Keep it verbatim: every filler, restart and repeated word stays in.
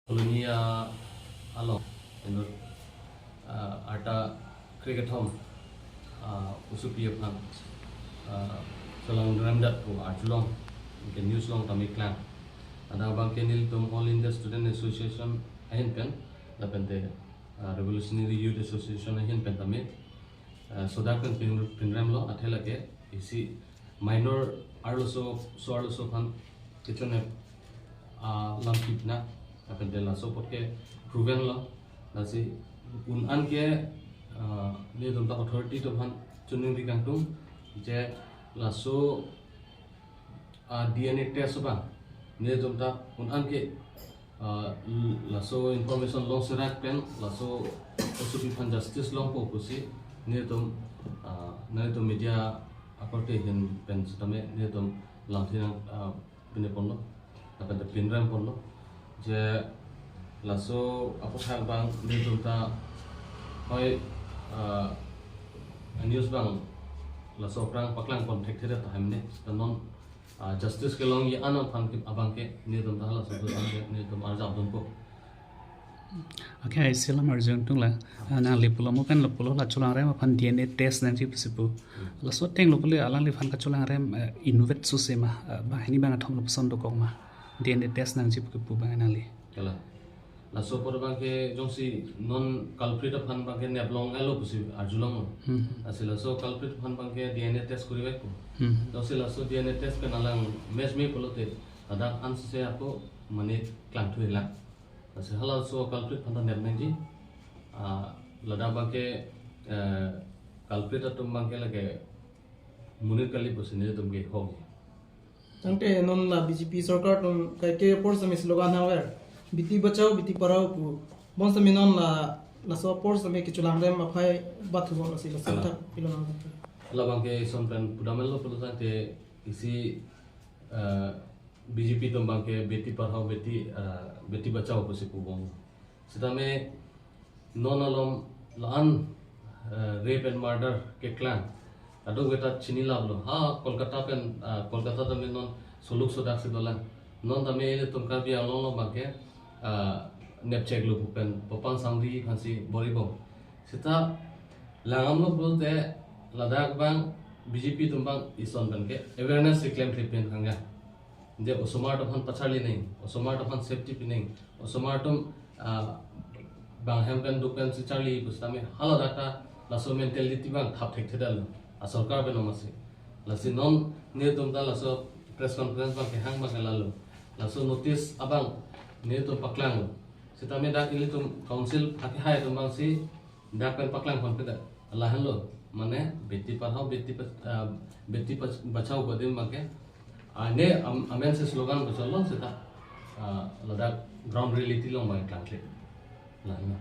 Colony, ah, along, inut, ah, arta krekethom, ah, osopi aphan, ah, cholangdamdet pu arjulong, anke news along tame klang. Adang abangke nelitum All India Student Association ahin pen, lapente, ah, Revolutionary Youth Association ahin pen tame, ah, sodak pen pin-, pinremlo, athe lake isi minor arloso, so arloso aphan kechonep, ah, lam kipna, lapente laso apot ke proven lo. Lasi un-an ke, ah, nelitum ta authority atum aphan choningri kangtung je laso, ah, D N A test abang nelitum ta un-an ke, ah, l-, laso information longserak pen laso osopi aphan justice longpo pusi nelitum, ah, nelitum media akorte ahin pen sitame nelitum lamthe nang, ah, pine ponlo, lapente pinrem ponlo. Je laso aputhak abang nelitum ta hoi, ah, news abang laso aphrang paklang pon thekthedet tahai mene, ta non, ah, justice kelongji an aphan ke abangke nelitum ta laso abangke nelitum arjap dunpo. Okay, isi alam arjudun lang. Ah, nangli pulo mo pen lo pulo la cholangrem aphan D N A test nangji pusi pu. Laso ateng lo pulo alangliphan kacholangrem, eh, inutvet suse ma, eh, banghini bangkethom lapuson dokok ma. D N A test nangji pu kepu abang nangli. Kalang. Laso apor abangke jongsi non culprit aphan abangke neplong elo pusi arjulong. Hmm. Lasi laso culprit aphan abangke D N A test kurivekpo. Hmm. Jongsi laso D N A test pen alang match me pulote ladak ansose ako mane klangthulang. Lasi halaso culprit aphan ta nep nangji. Ah, ladak abangke, eh, culprit atum abangke lake monit kali pusi nelitum ke hok. Tangte non la B J P sorkar atum kaike apor sitame slogan haver, "Beti bachao, beti padhao" pu. Bonsitame non la, laso apor sitame kecholangrem aphai bathu bon lasi laso Ala. Thak pilo nang. Labangke ison pen pudamelo pulo tangte isi, eh, B J P atum abangke beti padhao, beti, eh, beti bachao pusi pubom. Sitame non alom la-an, eh, rape and murder keklang. Kadokave ta chinilaplo. Ha, Kolkata pen, ah, Kolkata tame non soluk sodak si dolang. Non tame ilitum Karbi Anglong along abangke, ah, nepcheklo pu pen papang sangri aphansi bor-ibom. Seta langdamlo pulote ladak abang B J P atum abang ison pen ke awareness si klemkle pen kangga. Je osomar atum aphan pacharli nang, osomar atum aphan safety pi nang, osomar atum, ah, bang hem pen duk pensi charli pusitame haladak ta laso mentality abang thap thekthedetlo, asorkar pen amatsi. Lasi non nelitum ta laso press conference abang kehang abang ke lalo. Laso notice abang nelitum paklanglo. Sitame dak ilitum council akehai atum abangsi dak pen paklang ponpedet. Lahenlo, mane beti padhao, beti pa-, ah, beti pa-, bachao adim abangke, ah, ne am-, amen si slogan bachollo seta, ah, ladak ground reality along abang klangkle. Lahenlo.